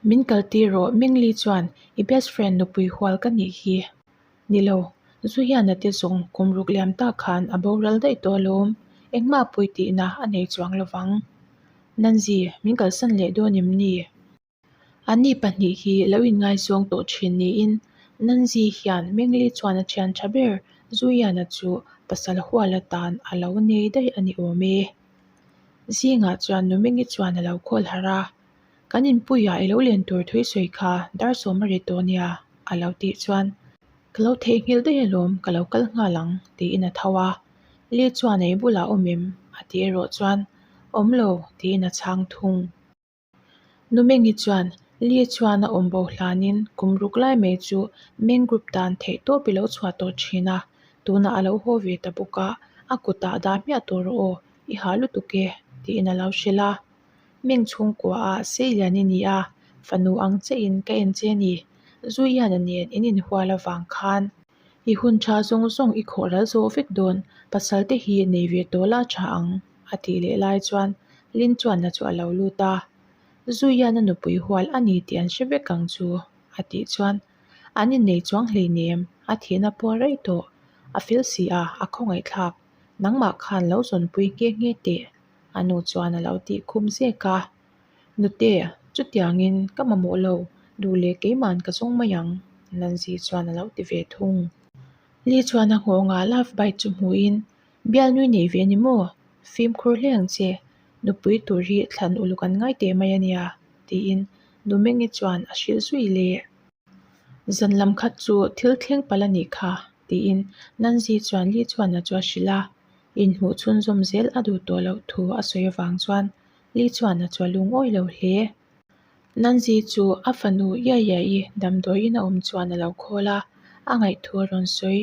Min kaltir rawh, Mingli chuan i best friend nupui hual ka nih hi. Ni lo, zu hian a ti zawng kum ruk liam tak khan a boral daih tawh alawm, engmah pawi tihna a nei chuang lovang. Nanzi, min kalsan leh dawn em ni? Anni pahnih hi lo inngaizawng tawh thin niin Nanzi hian Mengli chuan a thian tha ber Zuiana chu pasal hual atan a lo nei daih a ni awm e. Zingah chuan Numengi chuan a lo khawl harh a, Kan inpuiah i lo len tur thui sawi kha dar sawm a ri tawh nia a lo tih chuan Ka lo theihnghilh daih alawm ka lo kal nghal ang tiin a tho a. Li chuan ei bulah awm em? a tih erawh chuan Awm lo tiin a chhang thung. Numengi chuan Li chuan a awm bo hlanin kum ruk lai mai chu Meng Group tan theih tawp i lo chhuah tawh thin a, tunah a lo haw ve ta bawk a, a kutah dah hmiah tawh rawh aw, i hah lutuk e, tiin a lo hrilh a. Meng chhungkua a sei lian i ni a, fanu ang chiahin ka en che ni, Zuiana nen in inhual avang khan i hun tha zawng zawng i khawh ral zawh vek dawn, pasal te hi nei ve tawh la tha ang. A tih leh lai chuan Lin chuan a chu a lo lut a, Zuian a nupui hual a ni tih an hre vek ang chu a tih chuan an innei chuang hleinem a thihna pawh a rei tawh, a fel si a, a khawngaihthlak, nangmah khan lo zawnpui nghe nghe teh a nu chuan a lo tih khum zek a, Nute chutiangin ka mamawh lo, duh leh keiman ka zawng mai ang Nanzi chuan a lo ti ve thung. Li chuan a nghawngah love bite chu hmuhin Bialnui nei ve ni maw? Fimkhur hle ang che, nupui tur hi thlan uluk an ngai teh mai a nia, tiin Numengi chuan a hrilh zui le. Zan lam khat chu thil thleng palh a nih kha, tiin Nanzi chuan Li chuan a chu a hrilh a. Inhmuh chhunzawm zel a duh tawh loh thu a sawi avang chuan Li chuan a chu a lungawi lo hle. Nanzi chu a fanu Yaya-i damdawiin a awm chuan a lo khawl a, a ngaihthu a rawn sawi.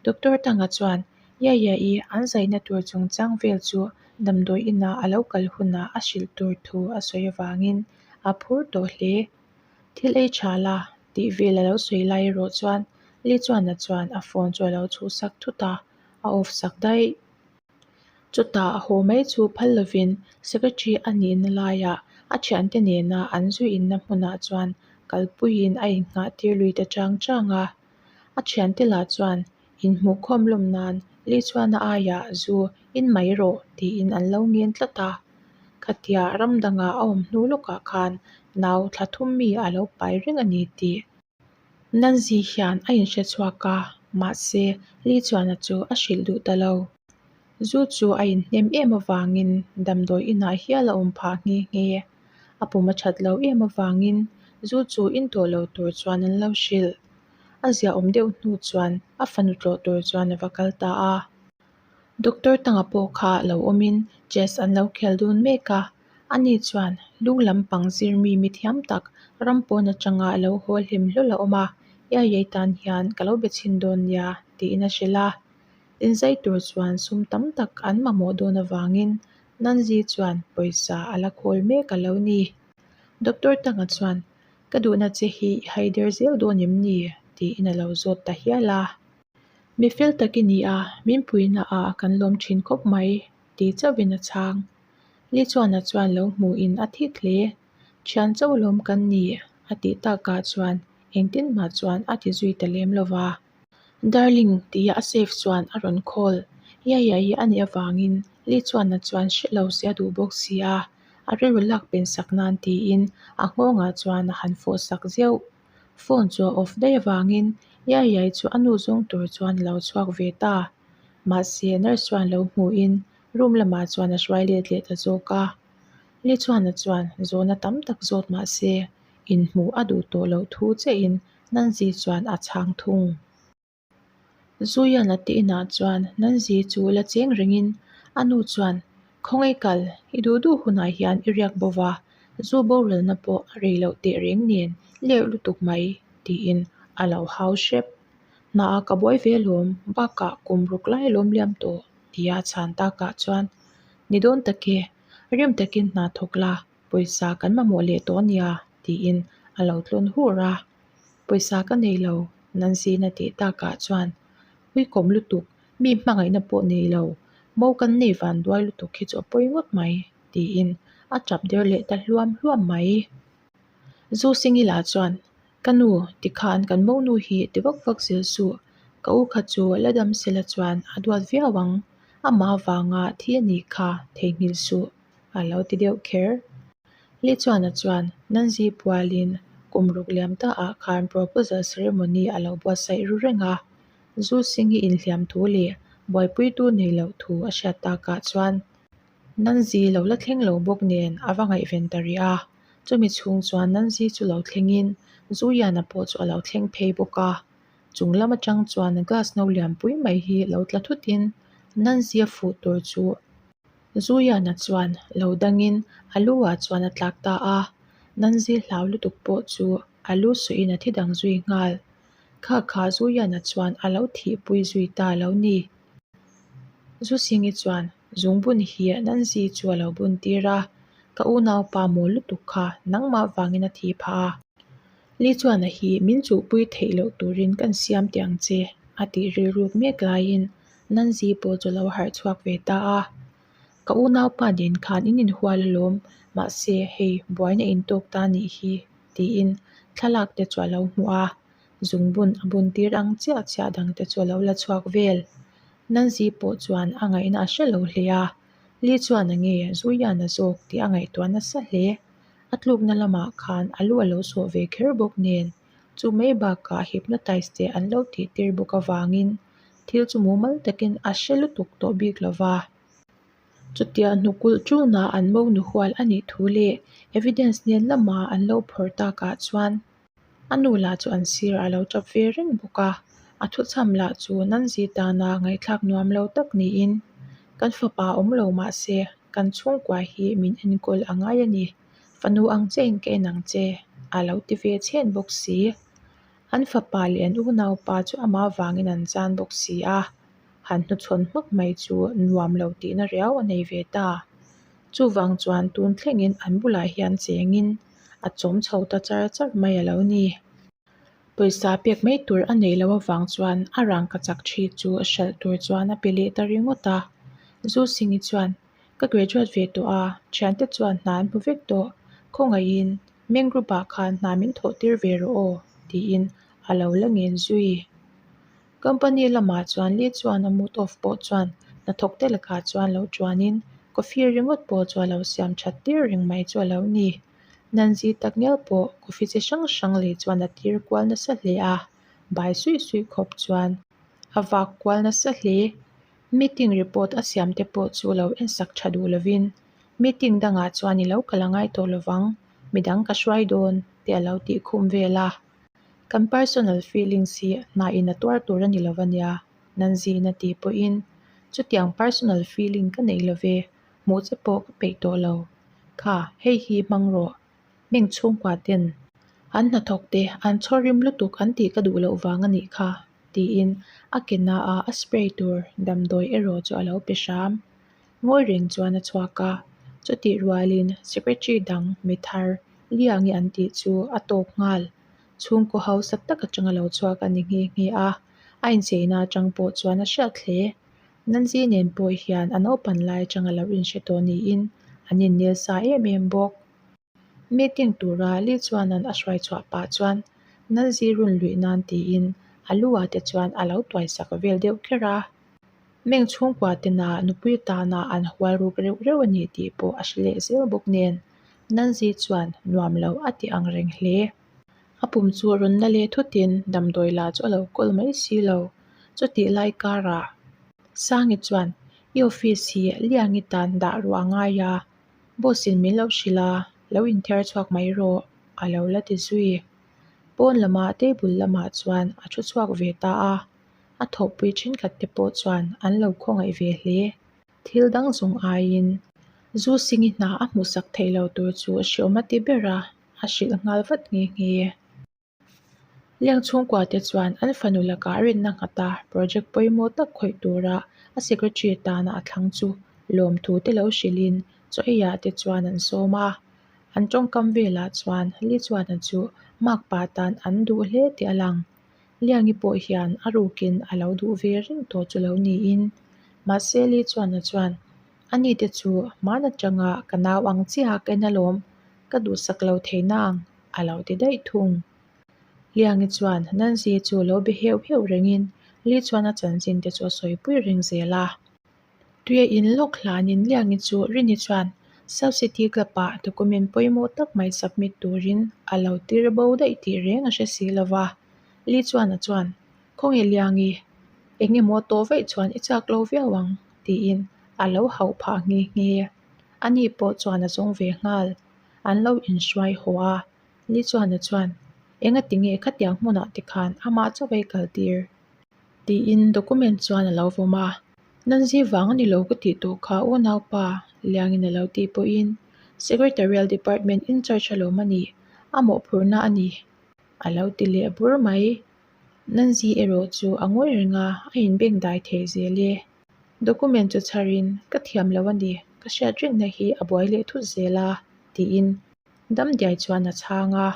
Doctor Tanga chuan Yaya-i an zaina tur chungchang vel chu damdawi inah a lo kal hunah a hrilh tur thu a sawi avangin a phur tawh hle. Thil ei tha la tih vel a lo sawi lai erawh chuan Li Chuana chuan a phone chu a lo chhuhsak thut a, a off sak daih. Chutah a haw mai chu phal lovin secretary a nihna laiah a thiante nena an zui inna hmunah chuan kalpuiin a innghah tir lui ta chang chang a. A thiante lah chuan inhmuhkhawm lawm nan Li chuan a aiah zu in mai rawh tiin an lo ngen tlat a. Khatia ram dangah a awm hnu lawkah khan nau thla thum mi a lo pai reng a ni tih Nanzi hian a inhre chhuak a, mahse Li chuan a chu a hrilh duh ta lo. Zu chu a inhnem em avangin damdawi inah hial a awm phah nghe nghe. A pum a that lo em avangin zu chu in tawh lo tur chuan an lo hrilh. A ziahawm deuh hnu chuan a fanu tlawh tur chuan a va kal ta a. Doctor Tanga pawh kha lo awmin chess an lo khel dun mek a, ani chuan lung lampang zirmi mi thiam tak ram pawn atanga a lo haw hlim hlawl a awm a, Iaiai tan hian ka lo be chhin dawn nia tiin a hrilh a. Inzai tur chuan sum tam tak an mamawh dawn avangin Nanzi chuan pawisa a la khawl mek a lo ni. Doctor Tanga chuan, Ka duhna che hi i haider zel dawn em ni? tiin a lo zawt ta hial a. Mi fel tak i ni a, min puihna ah kan lawm thin khawp mai, ti chauhin a chhang. Li chuan a chuan lo hmuhin a thik hle. Thian chauh lawm kan ni, a tih takah chuan engtin mah chuan a ti zui ta lem lo va. Darling tia a safe chuan a rawn call. Yaya hi a nih avangin Li chuan a chuan hre lo se a duh bawk si a, a rilru lak pen sak nan tiin a nghawngah chuan a han fawh sak zeuh. Phone chu a off daih avangin Yaya chu a nu zawng tur chuan a lo chhuak ve ta. Mahse nurse chuan lo hmuhin room lamah chuan a hruai let leh ta zawk a. Li chuan a chuan zawhna tam tak zawt mahse inhmuh a duh tawh loh thu chiahin Nanzi chuan a chhang thung. Zuian a te inah chuan Nanzi chu la cheng rengin a nu chuan, Khawngaih kal, i duh duh hunah hian i riak bo va, zu boralna pawh a rei loh teh reng nen lerh lutuk mai, tiin a lo hau hrep. Hnaah ka buai ve alawm, bakah kum ruk lai alawm liam tawh, tia a chhan takah chuan, Ni dawn tak e, rem takin hna thawk la, pawisa kan mamawh leh tawh ania, tiin a lo tlawn hur a. Pawisa ka nei lo, Nancy-na tih takah chuan uikawm lutuk, mi hmangaihna pawh nei lo, mo kan nei van duai lutuk hi chu a pawi ngawt mai, tiin a tap der leh ta hluam hluam mai. Zu Singila chuan, Ka nu, tikhan kan monu hi ti vak vak zel suh. Ka u kha chu la dam sela chuan a duat viau ang. Amah avanga thi a nih kha theihnghilh suh, a lo ti deuh kher. Li chuan a chuan Nanzi pualin kum ruk liam ta ah khan proposal ceremony a lo buatsaih ru reng a. Zu Singi inhliam thu leh buaipuitu nei loh thu a hriat takah chuan Nanzi lo la thleng lo bawk nen a va ngaihven ta rih a. Chumi chhung chuan Nanzi chu lo thlengin Zuyana pawh chu a lo thleng phei bawk a. Chung lam atang chuan glass no lian pui mai hi lo tla thutin Nanzi a fuh tur chu Zuyana chuan lo dangin a lu ah chuan a tlak ta a. Nanzi hlau lutuk pawh chu a lu suihin a thi dang zui nghal. Kha kha Zuyana chuan a lo thihpui zui ta lo ni. Zusingi chuan Zungbun hi Nanzi chu a lo bun tir a, Ka unaupa mawl lutuk kha nangmah vangin a thi phah a. Li chuan a hi min chuhpui theih loh turin kan siam teh ang che a tih rilruk mek laiin Nanzi pawh chu a lo harh chhuak ve ta a. Ka unaupa nen khan in inhual alawm, mahse hei buaina intawk ta nih hi tiin thlalak te chu a lo hmuh a. Zungbun a bun tir ang chiah chiah dang te chu a lo la chhuak vel. Nanzi pawh chuan a ngaihna a hre lo hle a, Li chuan a nge Zuian a zawk tih a ngaihtuah nasa hle. A tlukna lamah khan a lu a lo sawh ve kher bawk nen, chu mai bakah hypnotize te an lo tih tir bawk avangin thil chu mumal takin a hre lutuk tawh bik lo va. Chutia hnukulh ṭuna an monu hual a nih thu leh evidence nen lama an lo phawrh takah chuan A nu lah chu an sir a lo tap ve reng bawk a, a thuchham lah chu Nanzi tana ngaihthlak nuam lo tak niin, Kan fapa awm lo mah se, kan chhungkua hi min enkawl a ngai a ni, fanu ang chein ka en ang che, a lo ti ve chhen bawk si. An fapa leh an unaupa chu amah vangin an chan bawk si a, han hnuchhawn hmak mai chu nuam lo tihna riau a nei ve ta. Chuvang chuan tun thlengin an bulah hian chengin a chawm chho ta char char mai a lo ni. Pawisa pek mai tur a neih loh avang chuan a rangka chak thi chu hralh tur chuan a pe leh ta ringawt a. Zu Singi chuan, Ka graduate ve tawh a, thiante chuan hna an hmu vek tawh. Khawngaihin Meng group ah khan hna min thawh tir ve rawh aw, tiin a lo la ngen zui. Company lamah chuan Lee chuan a mood off pawh chuan hnathawk te lakah chuan lo tuanin coffee ringawt pawh chu a lo siam that tir reng mai chu a lo ni. Nanzi tak ngial pawh coffee chi hrang hrang lei chuan a tir kual nasa hle a, bai suih suih khawp chuan a vak kual nasa hle. Meeting report a siam te pawh chu lo ensak tha duh lovin meeting dangah chuan i lo kal a ngai tawh lovang, midang ka hruai dawn te a lo tih khum vel a. Kan personal feelings hi hna in a tuar tur a ni lo a nia, Nanzin a tih pawhin chutiang personal feeling ka nei lo ve, hmuh che pawh ka peih tawh lo. Kha, hei hi hmang rawh. Meng chhungkua ten an hnathawk te an chhawr rim lutuk an tih ka duh loh vang a nih kha, tiin a ke na a a spray tur damdawi erawh chu a lo pe hram. Ngawi reng chuan a chhuak a, chutih rualin secretary dang mi thar Liangi an tih chu a tawk nghal. Chhungkaw hausa tak atanga lo chhuak a ni nghe nghe a, a incheina atang pawh chuan a hriat hle. Nanzi nen pawh hian a naupan lai atanga lo inhre tawh niin an innel sa em em bawk. Meeting tura Li chuanan a hruai chhuah pah chuan Nanzi run luih nan tiin a lu ah te chuan a lo tuai sak vel deuh kher a. Meng chhungkua tena nupui tana an hual ruk reuh reuh a ni tih pawh a hre leh zel bawk nen Nanzi chuan nuam lo a ti ang reng hle. A pum chu rawn la leh thutin damdawi la chu a lo kawl mai si lo. Chutih lai karah Sangi chuan i office hi Liangi tan dah ruah a ngai a, boss in min lo hrilh a, lo inthiar chhuak mai rawh a lo la ti zui. Pawn lamah table lamah chuan a thu chhuak ve ta a. A thawhpui thenkhat te pawh chuan an lo khawngaih ve hle. Thil dang zawng aiin Zu Singi hna a hmuhsak theih lo tur chu a hreawm a ti ber a, a hrilh nghal vat nghe nghe. Leng chhungkua te chuan an fanu lakah rinna nghata project pawimawh tak khawih tura a secretary tana a thlang chu lawmthu te lo hrilhin chaw eiah te chuan an sawm a. An tawngkam velah chuan Li chuan a chu makpa tan an duh hle tih a lang. Liangi pawh hian a rukin a lo duh ve reng tawh chu lo niin. Mahse Li chuan a chuan, A ni te chu hman atanga ka nau ang chiah a ka en alawm, ka duhsak lo thei nang. a lo ti daih thung. Liangi chuan Nancy chu lo be heuh heuh rengin Li chuan a chanchin te chu a sawipui reng zel a. Tuia in lawk hlanin Liangi chu Rini chuan South City Club-ah document pawimawh tak mai submit turin a lo tir bo daih tih reng a hre si lo va. Li chuan a chuan, Khawnge Liangi, eng emaw tawh vaih chuan i chak lo viau ang, tiin a lo hauh phah nghe nghe. Ani pawh chuan a zawng ve nghal. An lo inhruai haw a. Li chuan a chuan, Engati nge khatiang hmunah te khan amah chauh ei kal tir? Tiin document chuan a lo vawm a. Nanzi vang a ni lo ka tih tawh kha unaupa Liangin a lo tih pawhin Secretarial Department in-charge alawm a nih, a mawhphurhna a ni a lo ti leh bur mai. Nanzi erawh chu a ngawi reng a, a inbeng dai thei zel e. Document chu chharin, Ka thiam lo a ni, ka hriat rengna hi a buai leh thut zel a, tiin Damdiai chuan a chhang a.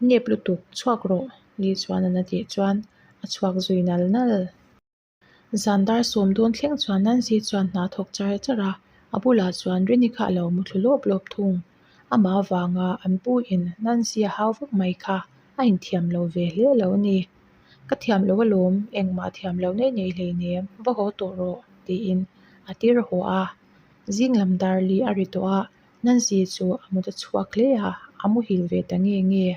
Nep lutuk, chhuak rawh, Li chuan a na tih chuan a chhuak zui nal nal. Zan dar sawm dawn thleng chuan Nancy chuan hna thawk char char a, a bulah chuan Rini kha a lo mu thlu lawp lawp thung. Amah avanga an pu in Nancy a hau vak mai kha a inthiam lo ve hle lo a ni. Ka thiam lo alawm, engmah thiam lo nei nei hleinem, va haw tawh rawh, tiin a tir haw a. Zing lam dar li a ri tawh a, Nancy chu a mut a chhuak hle a, a muhil ve ta nge nge.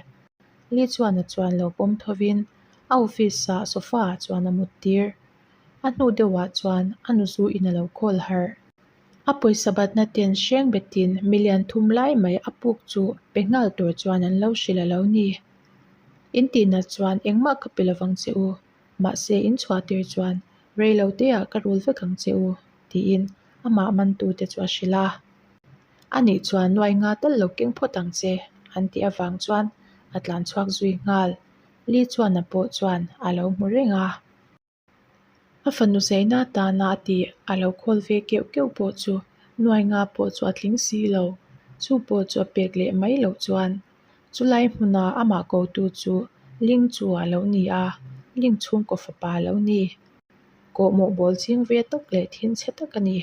Li chuan a chuan lo pawm thovin a office ah sofa ah chuan a mut tir. A hnu deuhah chuan a nu zu in a lo call harh. A pawisa batna ten hreng betin million thum lai mai a puk chu pe nghal tur chuan an lo hrilh a lo ni. In tihna chuan engmah ka pe lovang che u, mahse in chhuah tir chuan rei lo te ah ka rul vek ang che u, tiin amah mantute chu a hrilh a. Anih chuan nuai nga tal lo keng phawt ang che, an tih avang chuan a tlan chhuak zui nghal. Li chuan a pawh chuan a lo hmu reng a. A fanu zaina atana a tih a lo khawl ve keuh keuh pawh chu nuai nga pawh chu a tling si lo. Chu pawh chu a pek leh mai loh chuan chulai hmuna amah kotu chu Ling chu a lo ni a, Ling chhungkaw fapa a lo ni. Kawhmawh bawl ching ve tak leh thinchhe tak a ni.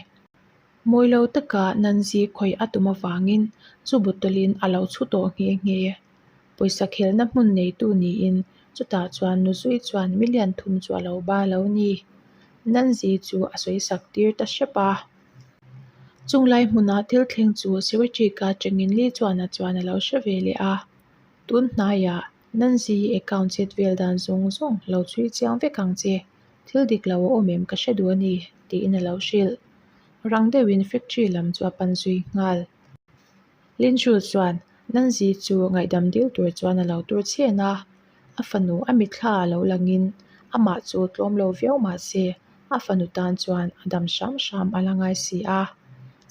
Mawi lo taka Nanzi khawih a tum avangin chu bottle-in a lo chhu tawh nghe nghe. Pawisa khelna hmun neitu niin chutah chuan Nuzui chuan million thum chu a lo ba lo ni. Nanzi chu a sawi sak tir ta hrep a. Chung lai hmuna thil thleng chu secretary ka atangin Li chuan a chuan a lo hre ve leh a. Tun hnaiah Nanzi account chet vel dan zawng zawng lo chhui chiang vek ang che. Thil dik lo a awm em ka hre duh a ni, tiin a lo hrilh. Rang deuhin factory lam chu a pan zui nghal. Linchu chuan Nanzi chu ngaihdam dil tur chuan a lo tur chhen a, a fanu a mitthla a lo langin amah chu tlawm lo viau mah se a fanu tan chuan a dam hram hram a la ngai si a.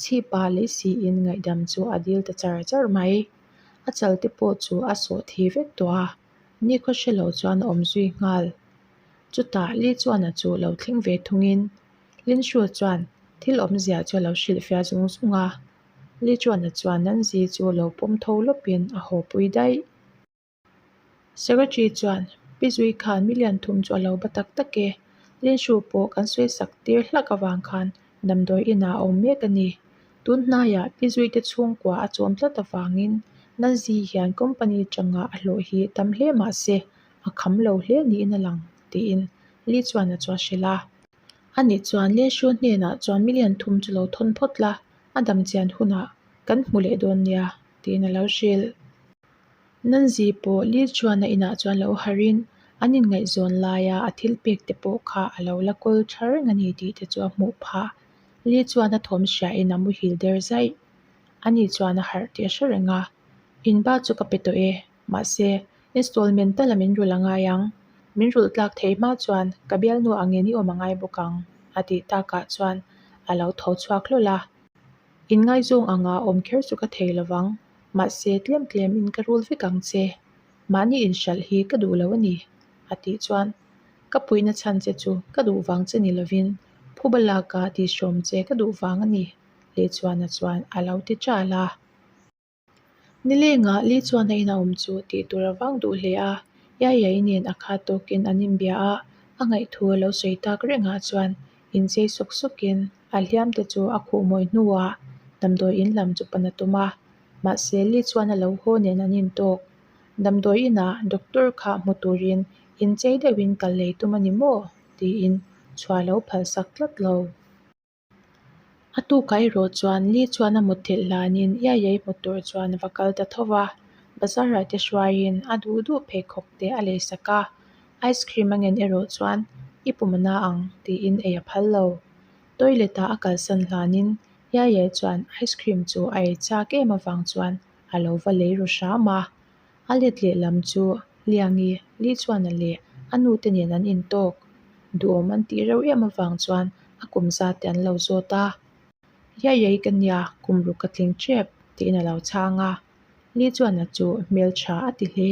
Chhipa lei siin ngaihdam chu a dil ta char char mai. A chal te pawh chu a sawh thi vek tawh a, nikhaw hre lo chuan a awm zui nghal. Chutah Li chuan a chu lo thleng ve thungin Linshu chuan thil awmzia chu a lo hrilhfiah zung zung a, Li chuan a chuan Nanzi chu lo pawm tho lawpin a haw pui daih. Secretary chuan Pi Zui khan million thum chu a lo ba tak tak e, Linshu pawh kan sawi sak tir hlak avang khan damdawi inah a awm mek a ni. Tun hnaiah Pi Zui te chhungkua a chawm tlat avangin Nanzi hian company tanga a hlawh hi tam hle mah se a kham lo hle niin a lang, tiin Li chuan a chua hrilh a. Ani chuan Leshu hnenah chuan million thum chu lo thawn phawt la, a dam chian hunah kan hmu leh dawn nia, tiin a lo hrilh. Nanzi pawh Li chuan a inah chuan lo harhin an inngaihzawn laia a thil pek te pawh kha a lo la kawl tha reng a ni tih te chu a hmuh phah. Li chuan a thawm hriain a muhil der zaih. Ani chuan a harh tih a hre reng a, In ba chu ka pe tawh e, Mahse, installment tala min rulh a ngai ang. Min rulh tlak thei hma chuan ka bialnu angin i awm a ngai bawk ang, a tih takah chuan a lo tho chhuak hlawl a. Inngaizawng anga awm kher chu ka thei lo vang, mahse tlem tlemin ka rul vek ang che. Mahni inhralh hi ka duh lo a ni, a tih chuan ka puihna chhan che chu ka duh vang che ni lovin phuba laka tihhrawm che ka duh vang a ni, Lehchuana chuan a lo ti ṭal a. Nilengah Li chuan a inah awm chu tih tur a vang duh hle a, Yayai nen a khat tawkin an inbia a, a ngaihthu a lo sawi tak rengah chuan inchei sawk sawkin a hliam te chu a khuh mawi hnuah damdawi in lam chu pan a tum a, mahse Li chuan a lo haw nen an intawk. Damdawi inah doctor kha hmu turin inchei deuhin kal lei tum a ni maw? tiin chhuah lo phalsak tlat lo. A tukah erawh chuan Li chuan a mutthilh hlanin Iaiai hmu tur chuan a va kal ta tho va, bazarah te hruaiin a duh duh pheikhawk te a leisak a, ice cream a ngen erawh chuan i pum a na ang tiin ei a phal lo. Toilet ah a kalsan hlanin Iaiai chuan ice cream chu a ei chak em avang chuan a lo va lei ru hram a. A let lehlam chu Liangi, Li chuan a leh a nu te nen an intawk. Duhawm an tih reuh em avang chuan a kum zat te an lo zawt a. Iaiai ka nia, kum ruk ka tling tep tiin a lo chhang a. Li chuan a chu hmeltha a ti hle.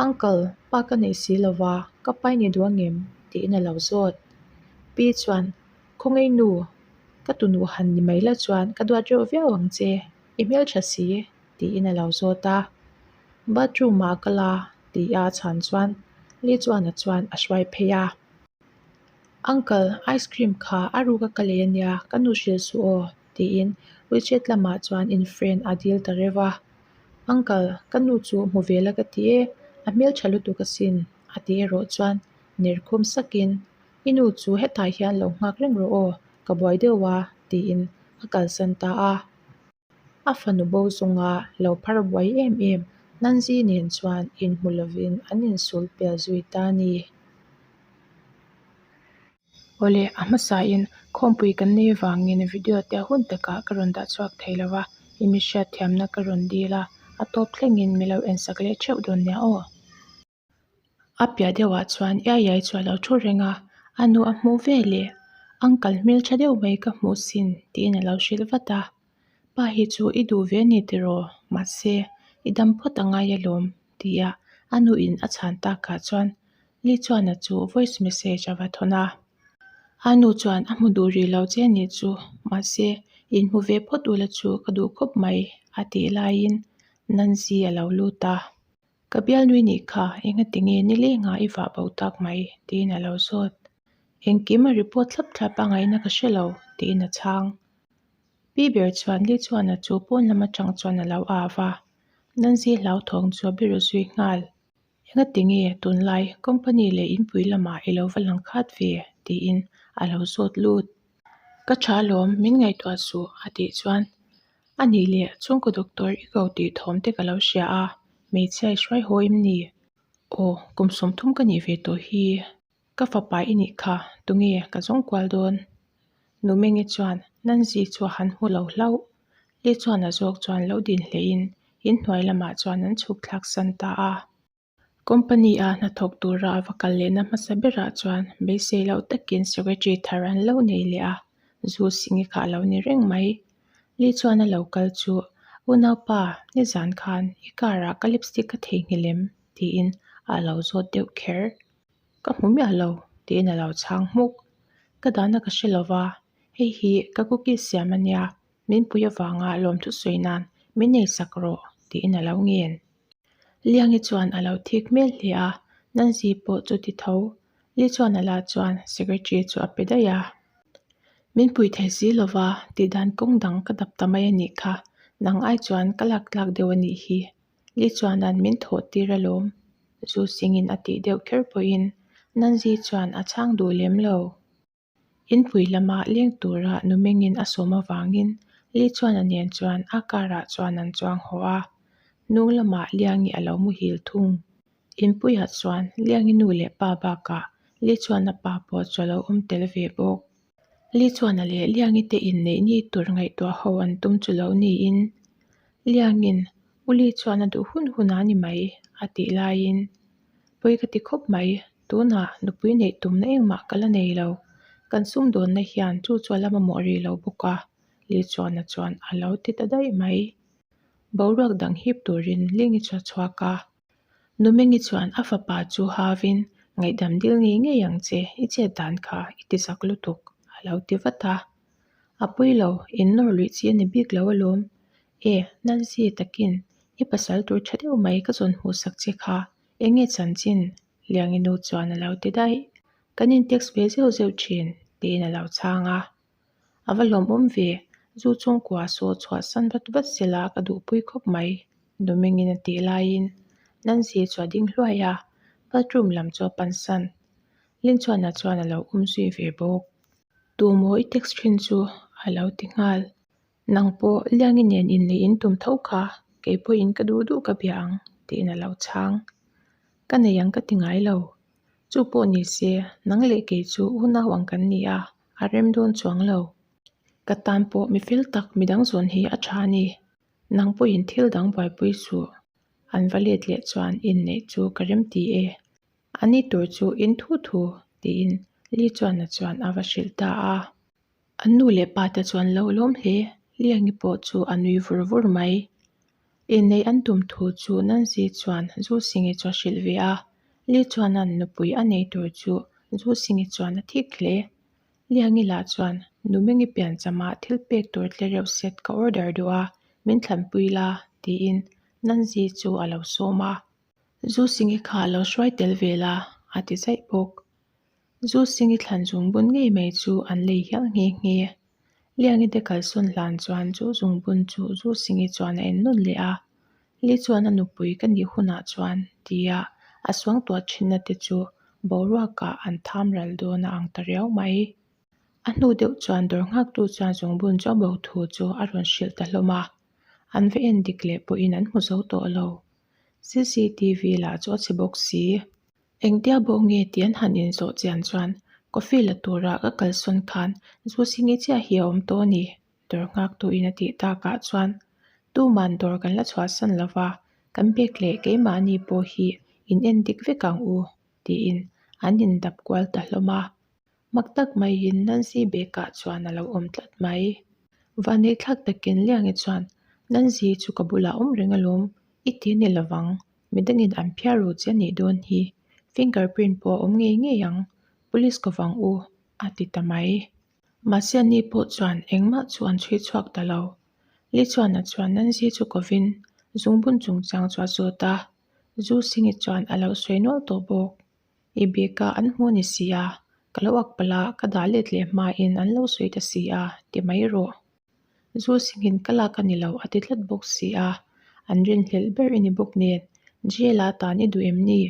Uncle, pa ka nei si lo va, ka pa i ni duh angem? tiin a lo zawt. Pi chuan, Khawngaih nu, ka tunu han ni mai la chuan ka duat reuh viau ang che, i hmeltha si tiin a lo zawt a. Bathroom ah ka la tih a chhan chuan Li chuan a chuan a hruai phei a. Uncle, ice cream kha a ruk a ka lei ania, ka nu hrilh suh aw tiin WeChat lamah chuan in friend a dil ta reuh a. Uncle, ka nu chu hmu ve la ka ti e, a hmeltha lutuk asin a ti erawh chuan ner khum sakin I nu chu hetah hian lo nghak reng rawh aw, ka buai deuh a tiin a kalsan ta a. A fanu bo zawnga lo phar buai em em Nanzi nen chuan inhmu lovin an insul pel zui ta a ni. Awle, a hmasain khawmpui kan nei avangin video te a hun takah ka rawn dah chhuak thei lo va, i mi hriatthiamna ka rawn dil a, a tawp thlengin mi lo ensak leh theuh dawn nia aw. A piah deuhah chuan iai iai chu a lo thu reng a, a nu a hmuh ve leh uncle hmel tha deuh mai ka hmuh sin tiin a lo hrilh vat a, pa hi chu i duh ve a ni tiraw mahse i dam phawt a ngai alawm tia a nuin a chhan takah chuan Li chuan a chu voice message a va thawn a, a nu chuan a hmu duh rih lo che a nih chu mahse inhmu ve phawt ula chu ka duh khawp mai a tih laiin Nancy a lo lut a. Ka bialnui nih kha engati nge nilengah i vah bo tak mai? tiin a lo zawt. Engkim a report thlap thlap a ngaihna ka hre lo, tiin a chhang. Pi ber chuan Li chuan a chu pawn lam atang chuan a lo av a, Nancy hlauthawng chu a biru zui nghal. Engati nge tunlai company leh inpui lamah i lo va lang khat ve? tiin a lo zawt lut. Ka tha alawm, min ngaihtuah suh, a tih chuan A nih leh chhungkaw doctor i ko tih thawm te ka lo hria a, hmeichhia i hruai haw em ni? Aw, kum 30 ka nih ve tawh hi. Ka fapa i nih kha, tunge ka zawng kual dawn? Numengi chuan Nancy chu a han hmu lo hlauh. Li chuan a zawk chuan lo din hlein inhnuai lamah chuan an chhuk thlak san ta a. Company a hnathawk tura a va kal lehna hmasa berah chuan beisei loh takin secretary thar an lo nei leh a, zu singi kha a lo ni reng mai. Li chuan a lo kal chu, Unaupa, nizan khan i car ah ka lipstick ka theihnghilh em? tiin a lo zawt deuh kher. Ka hmu miah lo, tiin a lo chhang hmuk. Ka dahna ka hre lova, hei hi ka cookies siam a nia, min pui avanga lawmthu sawi nan min eisak rawh, tiin a lo ngen. Liangi chuan a lo thik hmel hle a, Nancy pawh chu ti tho. Li chuan a la chuan secretary chu a pe daih a. Min pui thei si lo va, tih dan kawng dang ka dap ta mai a nih kha, nang ai chuan ka lak tlak deuh a nih hi. Li chuanan min thawh tir alawm, zu singin a tih deuh kher pawhin Nancy chuan a chhang duh lem lo. Inpui lama leng tura Numengin a sawm avangin Li chuan a nen chuan a car ah chuan an chuang haw a, hnung lamah Liangi a lo muhil thung. Inpuiah chuan Liangi nu leh pa bakah Li chuan a pa pawh chu a lo awm tel ve bawk. Li chuan a leh Liangi te inneih ni tur ngaihtuah ho an tum chu lo niin Liangin U Li chuan a duh hun hun a ni mai a tih laiin Pawi ka ti khawp mai, tunah nupui neih tumna engmah ka la nei lo. Kan sumdawnna hian chu chu a la mamawh rih lo bawk a, Li chuana chuan a lo ti ta daih mai. Boruak dang hip turin Lingi chu a chhuak a. Numengi chuan a fapa chu havin, Ngaihdam dil ngei ngei ang che, i chet dan kha i ti zak lutuk, a lo ti vat a. A pawi lo, in nawr luih chi a ni bik lo alawm. E, Nancy takin i pasal tur tha deuh mai ka zawn hmuh sak che kha, eng nge chanchin? Liangi nu chuan a lo ti daih. Kan in text ve zeuh zeuh thin, tiin a lo chhang a. A va hlawmawm ve, zu chhungkua saw chhuah san vat vat sela ka duhpui khawp mai, Dumengin a tih laiin. Nancy chu a ding hluai a, bathroom lam chu a pansan. Linchuana chuan a lo um zui ve bawk. Tumaw i text thin chu a lo ti nghal. Nang pawh Liangi nen inneih in tum tho kha, kei pawhin ka duh duh ka bia ang tiin a lo chhang. Ka nei ang ka ti ngai lo. Chu pawh ni se, nang leh kei chu unau ang kan ni a, a rem dawn chuang lo. Ka tan pawh mi fel tak midang zawn hi a tha a ni. Nang pawhin thil dang buaipui suh. An va let leh chuan inneih chu ka rem ti e. A ni tur chu in thu thu tiin Li chuan a chuan a va hrilh ta a. An nu leh pa te chuan lo lawm hle. Liangi pawh chu a nui vur vur mai. Inneih an tum thu chu Nancy chuan Zu Singi chu a hrilh ve a. Li chuanan nupui a nei tur chu Zu Singi chuan a thik hle. Liangi lah chuan Numengi pianchama thil pek tur tle reuh set ka order duh a, min thlanpui la tiin Nancy chu a lo sawm a. Zu Singi kha a lo hruai tel ve la a ti zaih bawk. Zu Singi thlan zungbun ngei mai chu an lei hial nghe nghe. Liangi te kalsawn hlan chuan chu zungbun chu Zu Singi chuan a en nawn leh a. Li chuan a nupui ka nih hunah chuan tia a suangtuah thinna te chu boruakah an tham ral dawn a ang ta riau mai. A hnu deuh chuan dawr nghaktu chuan zungbun chu a bo thu chu a rawn hrilh ta hlawm a. An va en dik leh pawhin an hmu zo tawh lo. CCTV lah chu a chhe bawk si. Engtia bo nge tih an han inzawh chian chuan coffee la tura ka kalsawn khan zu singi chiah hi a awm tawh a ni, dawr nghaktuin a tih takah chuan tuman dawr kan la chhuahsan lo va, kan bag leh keimahni pawh hi in en dik vek ang u tiin an indap kual ta hlawm a. Mak tak maiin Nancy bag-ah chuan a lo awm tlat mai. Vanneih thlak takin Liangi chuan Nancy chu ka bulah awm reng alawm, i ti ni lovang, midangin an phiar ru che anih dawn hi, finger print pawh a awm ngei ngei ang, police ko vang u, a ti ta mai. Mahse ani pawh chuan engmah chu an chhui chhuak ta lo. Li chuan a chuan Nancy chu kovin zungbun chungchang chu a zawt a, Zu Singi chuan a lo sawi nual tawh bawk. I bag a an hmu ni si a, ka lo ak palh a, ka dah let leh hmain an lo sawi ta si a, ti mai rawh. Zu singin ka lak a ni lo a ti tlat bawk si a, an rinhlelh ber i ni bawk nen, jail a tan i duh em ni?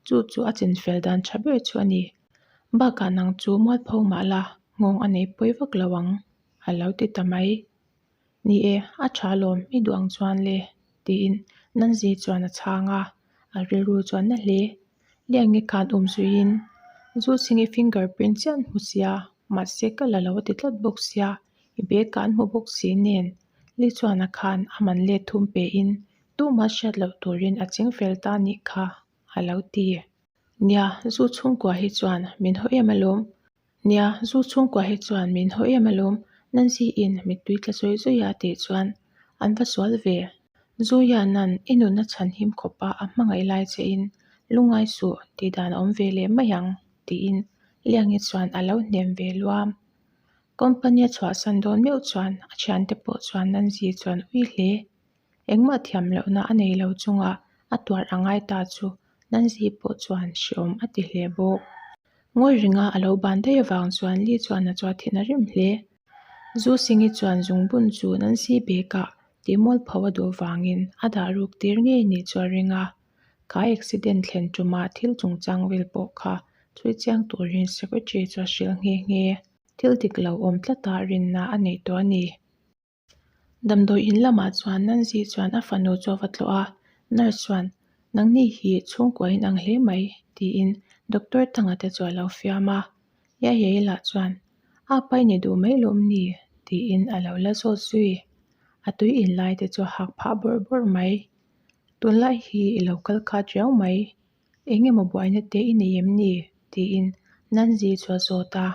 Chu chu a chinfel dan tha ber chu a ni. Bakah nang chu mualpho mah la, nghawng a nei pawi vak lo ang, a lo ti ta mai. Ni e, a tha lawm, i duh ang chuan le, tiin Nanzi chuan a chhang a, a rilru chuan na hle. Liangi khan um zuiin, Zu Singi finger print chiah an hmu sia, mahse ka la lo a ti tlat bawk sia, i bag ah an hmu bawk si nen. Li chuan a khan a man let thum pein tumah hriat loh turin a ching fel ta nih kha, a lo ti. Nia, zu chhungkua hi chuan min haw em alawm. Nia, zu chhungkua hi chuan min haw em alawm, Nancy in mittui tla zawi zawi a tih chuan an va sual ve. Zu hianan i nunna chhan him khawpa a hmangaih lai che in lungngai suh tih dan a awm ve leh mai ang tiin Liangi chuan a lo hnem ve luam. Company a chhuahsan dawn meuh chuan a thiante pawh chuan Nancy chuan ui hle. Engmah thiam lohna a nei lo chunga a tuar a ngai ta chu Nancy pawh chuan hreawm a ti hle bawk. Ngawi ringa a lo ban daih avang chuan Li chuan a chua thin a rim hle. Zu Singi chuan zungbun chu Nancy bag-ah tihmual pho a duh vangin a dah ruk tir ngei ni chu a ring a. Kha accident thlen tuma thil chungchang vel pawh kha chhui chiang turin secretary chu a hrilh nghe nghe. Thil dik lo awm tlata rinna a nei tawh a ni. Damdawi in lamah chuan Nancy chuan a fanu chu a va tlawh a, nurse chuan, Nangni hi chhungkua in ang hle mai, tiin doctor Thanga te chu a lo fiam a. Yayai lah chuan, A pa i ni duh mai lawm ni? tiin a lo la zawt zui. A tui in lai te chu a hak phah bawrh bawrh mai. Tunlai hi i lo kal khat riau mai. Eng emaw buaina te i nei em ni? tiin Nancy chu a zawt a.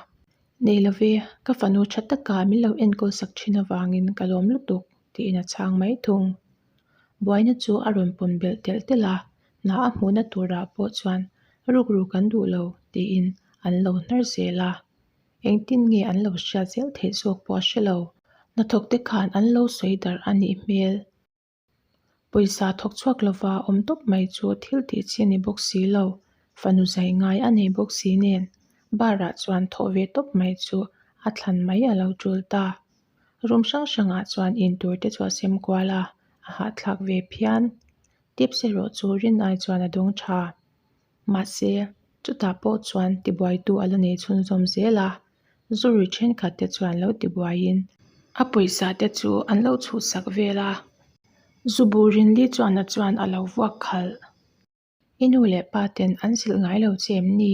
Nei lo ve, ka fanu tha taka min lo enkawl sak thin avangin ka lawm lutuk, tiin a chhang mai thung. Buaina chu a rawn pawn belh telh telh a, hna a hmuhna turah pawh chuan rukru kan duh lo, tiin an lo hnar zel a. Engtin nge an lo hriat zel theih zawk pawh a hre lo. Hnathawkte khan an lo sawi darh a nih hmel. Pawisa thawk chhuak lova awm tawp mai chu thil tih chi a ni bawk si lo, fanu zai ngai a nei bawk si nen bar ah chuan thawh ve tawp mai chu a thlan mai a lo tul ta. Room hrang hrangah chuan in tur te chu a sem kual a, a hahthlak ve phian. Tips erawh chu rin ai chuan a dawng tha. Mahse, chutah pawh chuan tibuaitu a la nei chhunzawm zel a, zu rui thenkhat te chuan lo tibuaiin a pawisa te chu an lo chhuhsak vel a, zu bur in li chuan a chuan a lo vuak khalh. I nu leh pa ten an zilh ngai lo che em ni?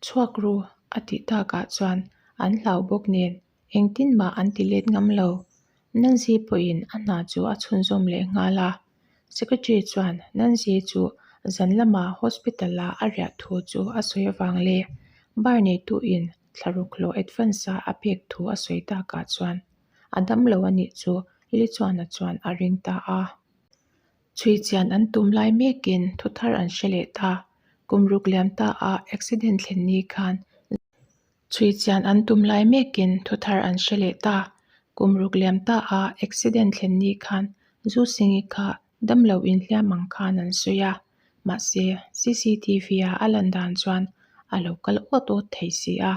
Chhuak ru a tih takah chuan an hlau bawk nen engtin mah an ti let ngam lo. Nancy pawhin a hna chu a chhunzawm leh nghal a. Secretary chuan Nancy chu zan lama hospital a a riah thu chu a sawi avang leh bar neituin thlaruk hlawh advance a a pek thu a sawi takah chuan a dam lo a nih chu Lichuana chuan a ring ta a. Chhui chian an tum lai mekin thu thar an hre leh ta. Kum ruk liam ta a accident thlen ni khan Chhui chian an tum lai mekin thu thar an hre leh ta. Kum ruk liam ta a accident thlen ni khan Zu Singi kha damlo inhliam ang khan an sawi a. Mahse, CCTV a a lan dan chuan a lo kal awt awt thei si a.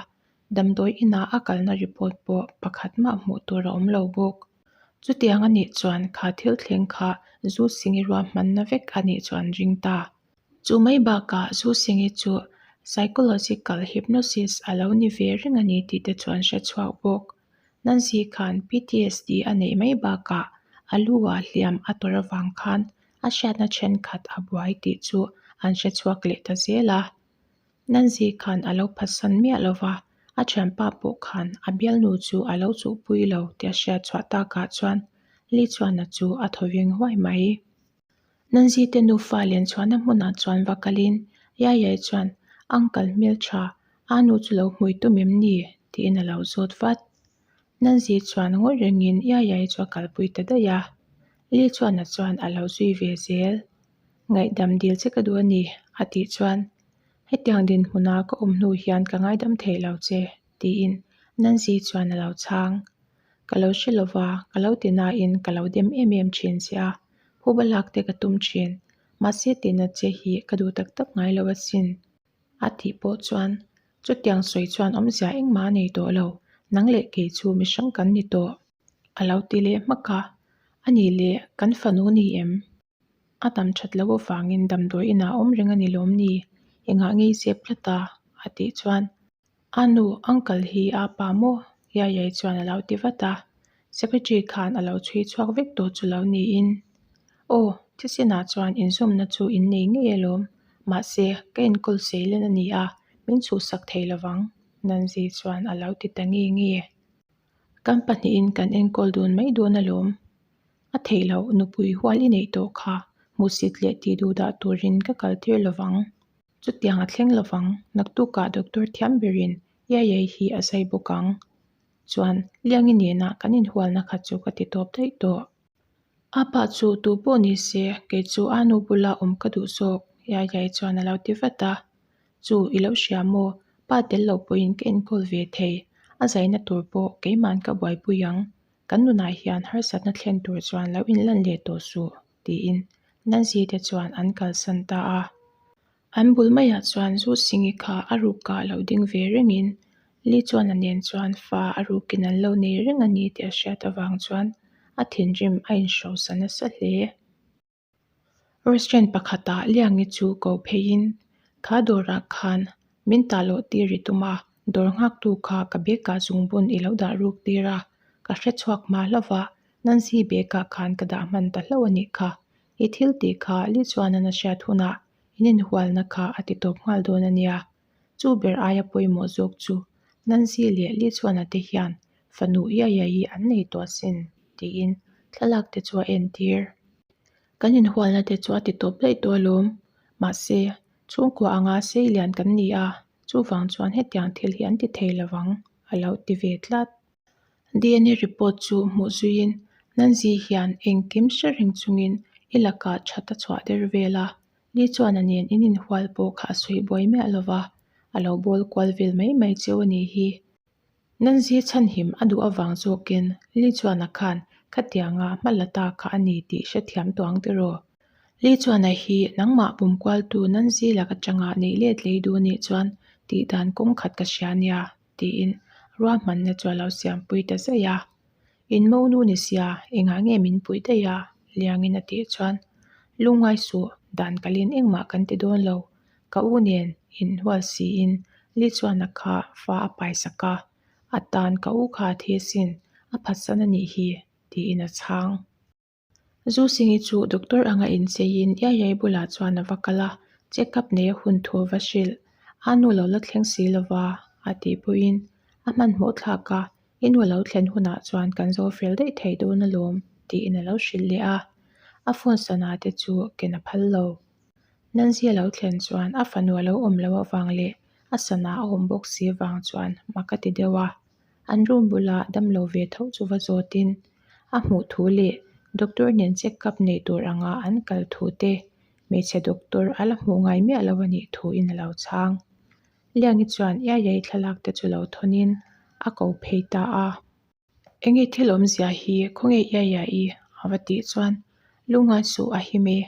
Damdawi inah a kalna report pawh pakhat mah hmuh tur a awm lo bawk. Chutiang a nih chuan kha thil thleng kha Zu Singi ruahmanna vek a nih chuan ring ta. Chu mai bakah Zu Singi chu psychological hypnosis a lo ni ve reng a ni tih te chuan hre chhuak bawk. Nancy khan PTSD a neih mai bakah a lu ah hliam a tawrh avang khan a hriatna thenkhat a buai tih chu an hre chhuak leh ta zel a. Nancy khan a lo phatsan miah lo va, a thianpa pawh khan a bialnu chu a lo chuhpui lo tih a hriat chhuah takah chuan Li chuan a chu a thaw veng huai mai. Nancy te nufa len chhuahna hmunah chuan va kalin Yayai chuan Uncle hmeltha, a nu chu lo hmui tum em ni? tiin a lo zawt vat. Nancy chuan ngawi rengin Yayai chu a kalpui ta daih a, Li chuan a chuan a lo zui ve zel. Ngaihdam dil che ka duh a ni, a tih chuan, Hetiang dinhmuna ka awm hnu hian ka ngaidam thei lo che, tiin Nancy chuan a lo chhang. Ka lo hre lo va, ka lo ti nain ka lo dem em em thin che a, phuba lak te ka tum thin. Mahse tihna che hi ka duh tak tak ngai lo asin, a tih pawh chuan chutiang sawi chuan awmzia engmah a nei tawh lo, nang leh kei chu mihrang kan ni tawh, a lo ti leh hmak a. A nih leh kan fanu ni em? A dam that loh avangin damdawi inah awm reng a ni lawm ni? Engah ngei zep tlat a? a tih chuan, A nu, uncle hi a pa maw? Yayai chuan a lo ti vat a. Secretary khan a lo chhui chhuak vek tawh chu lo niin. Aw, thisenah chuan inzawmna chu in nei ngei alawm. Mahse, ka enkawl seilen a ni a, min chhuhsak thei lovang, Nancy chuan a lo ti ta nge nge. Kan pahnihin kan enkawl dun mai dawn alawm. A theih loh nupui hual i neih tawh kha hmuhsit leh tih duh dah turin ka kal tir lovang. Chutiang a thleng lovang, naktukah doctor thiam berin Yayai hi a zai bawk ang. Chuan Liangi nena kan inhualna kha chu ka ti tawp daih tawh. A pa chu tu pawh ni se kei chu a nu bula awm ka duh zawk Yayai chuan a lo ti vat a. Chu i lo hria maw? Pa tel lo pawhin ka enkawl ve thei. A zaina tur pawh keima'n ka buaipui ang. Kan nunah hian harsatna thlen tur chuan lo inlan leh tawh suh, tiin Nancy te chuan an kalsan ta a. An bul maiah chuan Zu Singi kha a rukah lo ding ve rengin Li chuan a nen chuan fa a rukin an lo nei reng a ni tih a hriat avang chuan a thinrim a inhrosa nasa hle. Restaurant pakhatah Liangi chu ko pheiin kha dawrah khan min tah loh tir i tum a, dawr nghaktu kha ka bag-ah zungbun i lo dah ruk tir a, ka hre chhuak hma hlauh a, Nancy bag-ah khan ka dah hman ta hlauh a nih kha. I thil tih kha Li chuan an a hriat hunah in inhualna kha a ti tawp nghal dawn a nia. Chu ber aia pawimawh zawk chu Nancy leh Li chuan a te hian fanu Iaiai an nei tawh asin tiin thlalak te chu a entir. Kan inhualna te chu a ti tawp daih tawh alawm. Mahse, chhungkua anga sei lian kan ni a, chuvang chuan hetiang thil hi an ti thei lovang a lo ti ve tlat. DNA report chu hmuh zuiin Nancy hian engkim hre reng chungin i lakah that a chhuah der vel a, Ni chuan a nen in inhual pawh kha a sawi buai miah lo va, a lo bawl kual vel mai mai cheu a nih hi. Nanzi chhanhim a duh avang zawkin Li Chuana khan khatianga hma la ta kha a ni tih hrethiam tawh ang tiraw? Li Chuana hi nangmah pum kualtu Nanzi lak atanga neih let lei duh nih chuan tih dan kawng khat ka hria nia tiin ruahmanna chu a lo siampui ta zaih a. In monu ni sia, engah nge min puih daih a? Liangin a tih chuan. Lungngai suh, dan kalin engmah kan ti dawn lo. Ka u nen inhual siin Li chuan a kha fa a paisak a, a tan ka u kha a thi asin, a phatsan a nih hi, tiin a chhang. Zu Singi chu doctor anga incheiin Iaiai bulah chuan a va kal a, check up nei a hun thu a va hrilh. A nu lo la thleng si lova a tih pawhin a hmanhmawh thlak a, I nu lo thlen hunah chuan kan zo fel daih thei dawn alawm tiin a lo hrilh leh a, a phone sana te chu ken a phal lo. Nancy a lo thlen chuan a fanu a lo awm loh avang leh a sana a awm bawk si vang chuan mak a ti deuh a. An room bula damlo ve tho chu va zawtin a hmuh thu leh doctor nen check up nei tur anga an kal thu te hmeichhe doctor a la hmuh ngai miah lo a nih thuin a lo chhang. Liangi chuan Iaiai thlalak te chu lo thawnin a ko phei ta a. Enge thil awmzia hi khawnge Iaiai a va tih chuan lungngai suh a him e.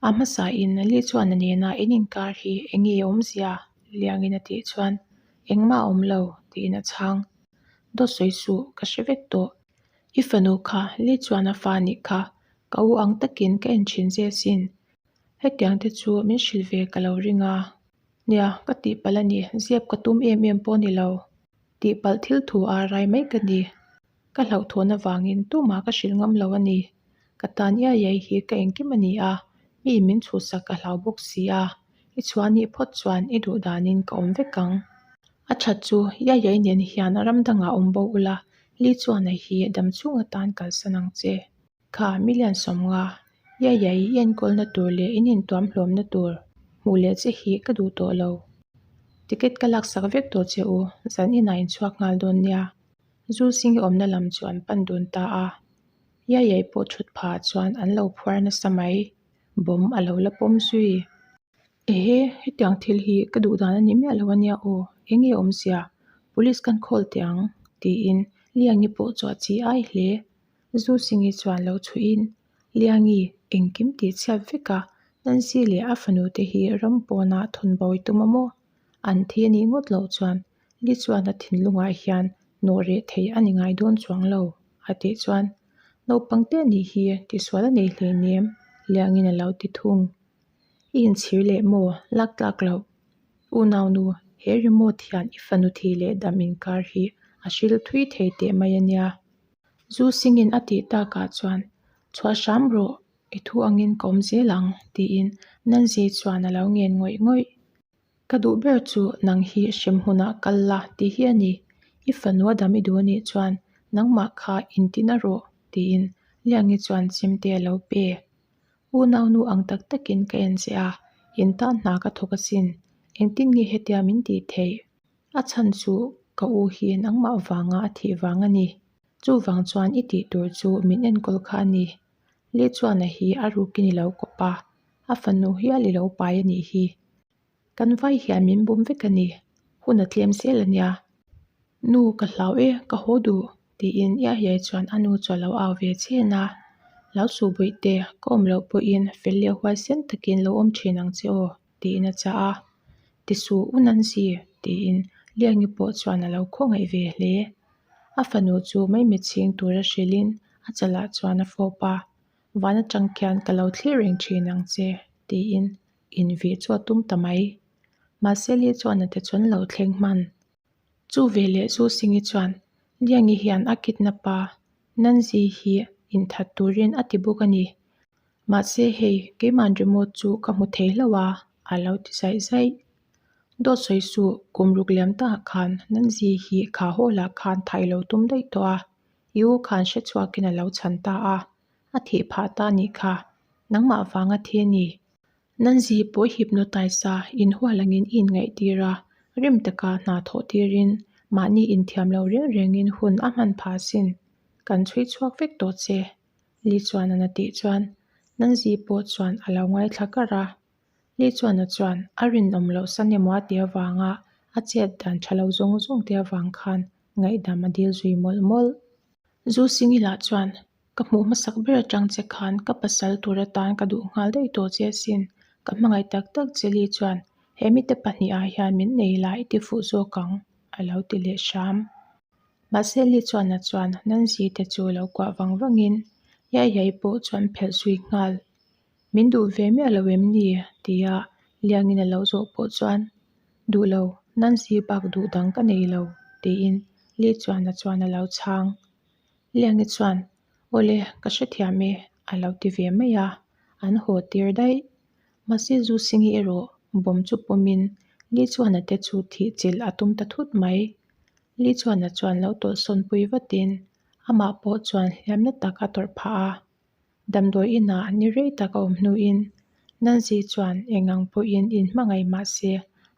A hmasa in Li chuan a nena in inkar hi enge awmzia Liangin a tih chuan engmah a awm lo tiin a chhang. Dawt sawi suh ka hre vek tawh. I fanu kha Li chuan a fa nih kha ka u ang takin ka en thin che asin. Hetiang te chu min hrilh ve ka lo ring a. Nia, ka tihpalh a ni, ziap ka tum em em pawh a ni lo. Tihpalh thil thu a rai mai ka ni. Ka hlauhthawn avangin tumah ka hrilh ngam lo a ni. Ka tan iai iai hi ka engkim a ni a, mi min chhuhsak ka hlau bawk si a. I chhuah nih phawt chuan i duh danin ka awm vek ang. A that chu iai iai nen hian ram dangah awm bo ula, Li chuan a hi dam chhung atan kalsan ang che. Kha million 50 iai iai i enkawlna tur leh in intuam hlawmna tur hmuh leh che hi ka duh tawh lo. Ticket ka laksak vek tawh che u, zan inah inchhuak nghal dawn nia. Zu Sing i awmna lam chu an pan dun ta a. Iai iai pawh thut phah chuan an lo phuar nasa mai. Bomb a lo la pawm zui. Ehe, hetiang thil hi ka duh dan a ni miah lo a nia aw, eng nge awmzia? Police kan call teh ang, tiin Liangi pawh chu a chi ai hle. Zu Singi chuan lo chhuihin, Liangi, engkim tih chhiat vek a, Nancy leh a fanu te hi ram pawnah thawn bawi tum a maw? An thi a nih ngawt loh chuan Li chuan a thinlungah hian nawh reh thei a ni ngai dawn chuang lo, a tih chuan, Naupang te nih hi tisual a nei hleinem, Liangin a lo ti thung. I inchhir leh maw? Lak tlak loh. Unaunu, he remote hian i fanu thi leh dam inkar hi a hril thui thei teh mai a nia. Zu Singin a tih takah chuan, Chhuah hram rawh, i thu angin ka awm zel ang, tiin Nancy chuan a lo ngen ngawih ngawih. Ka duh ber chu nang hi hrem hunah kal la tih hi a ni. I fanu a dam i duh a nih chuan nangmah kha intina rawh tiin Liangi chuan chemte a lo pe. Unaunu ang tak takin ka en che a, in tan hna ka thawk asin. Engtin nge hetia min tih theih? A chhan chu ka u hi nangmah vanga a thih vang a ni. Chuvang chuan i tih tur chu min enkawl kha a ni. Li chuan a hi a rukin i lo kawp a, a fanu hial i lo pai a nih hi. Kan vai hian min bum vek a ni, hun a tlem zel a nia. Nu ka hlau e, ka haw duh, tiin Iaiai chuan a nu chu a lo au ve chen a. Lo suh buih te, ka awm loh pawhin fel leh huaisen takin lo awm thin ang che aw, tiin a chah a. Ti suh u Nancy, tiin Liangi pawh chuan a lo khawngaih ve hle. A fanu chu maimit chhing tura hrilhin a chalah chuan a fawp a, Van atang khian ka lo thlir reng thin ang che, tiin invih chu a tum ta mai. Mahse Li chuan a ti chuan lo thleng hman. Chu veleh Zu Singi chuan Liangi hian a kidnap a, Nancy hi inthat turin a ti bawk a ni. Mahse hei keiman remote chu ka hmu thei hlauh a, a lo ti zaih zaih. Dawt sawi suh, kum ruk liam takah khan Nancy hi kha hall ah khan thai lo tum daih tawh a, i u khan hre chhuakin a lo chhan ta a, a thih phah ta anih kha, nangmah vanga thi a ni. Nancy pawh hypnotize a inhual angin i inngaihtir a, rim taka hna thawh tirin mahni inthiam lo reng rengin hun a hman phah asin, kan chhui chhuak vek tawh che. Li chuan a na tih chuan Nancy pawh chuan a lo ngaithla kar a. Li chuan a chuan a rinawm loh san emaw a tih avanga a chet dan tha lo zawng zawng te avang khan ngaihdam a dil zui mawlh mawlh. Zu Singi lah chuan ka hmuh hmasak ber atang che khan ka pasal tur atan ka duh nghal daih tawh che asin, ka hmangaih tak tak che Li chuan he mite pahnih ah hian min nei la i ti fuh zawk ang a lo ti leh hram. Mahse Li chuan a chuan Nancy te chu lo kuah vang vangin Yai Yai pawh chuan phelh zui nghal. Min duh ve miah lo em ni? tia Liangin a lo zawh pawh chuan, Duh lo, Nancy bak duh dang ka nei lo, tiin Li Chuana chuan a lo chhang. Liangi chuan, Awle, ka hrethiam e, a lo ti ve mai a, an haw tir daih. Mahse Zu Singi erawh bawm chu pawmin Li Chuana te chu thih chilh a tum ta thut mai. Li Chuana chuan lo tawlhsawn pui vatin amah pawh chuan hliamna tak a tawrh phah a. Damdawi inah ni rei tak a awm hnuin Nancy chuan eng ang pawhin inhmangaih mah se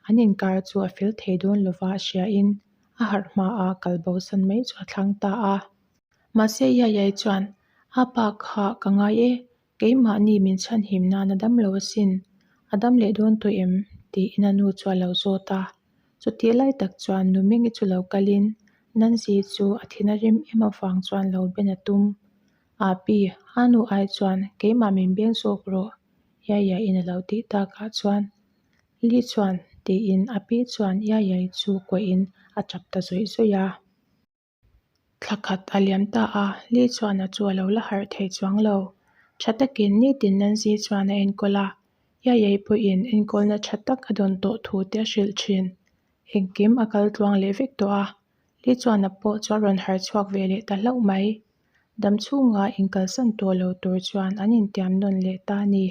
an inkar chu a fel thei dawn lova a hriain a harh hmaa kal bosan mai chu a thlang ta a. Mahse Yayai chuan a pa kha ka ngai e, keimahni min chhanhim nan a dam lo asin, a dam leh dawn tawh em? tiin a nu chu a lo zawt a. Chutih lai tak chuan Numingi chu lo kalin Nancy chu a thin a rim em avang chuan lo ben a tum. A pi, a nu ai chuan keimah min beng zawk rawh, Yaya-in a lo tih takah chuan Li chuan tiin a pi chuan Yaya-i chu kuahin a tap ta zawih zawih a. Thla khat a liam ta a, Li chuan a chu a lo la harh thei chuang lo. Tha takin nitin Nancy chuan a enkawl a, Yaya-i pawhin enkawlna tha tak a dawn tawh thu te a hrilh thin. Engkim a kal tluang leh vek tawh a, Li chuan a pawh chu a rawn harh chhuak ve leh ta hlauh mai. Dam chhunga inkalsan tawh lo tur chuan an intiam nawn leh ta a ni.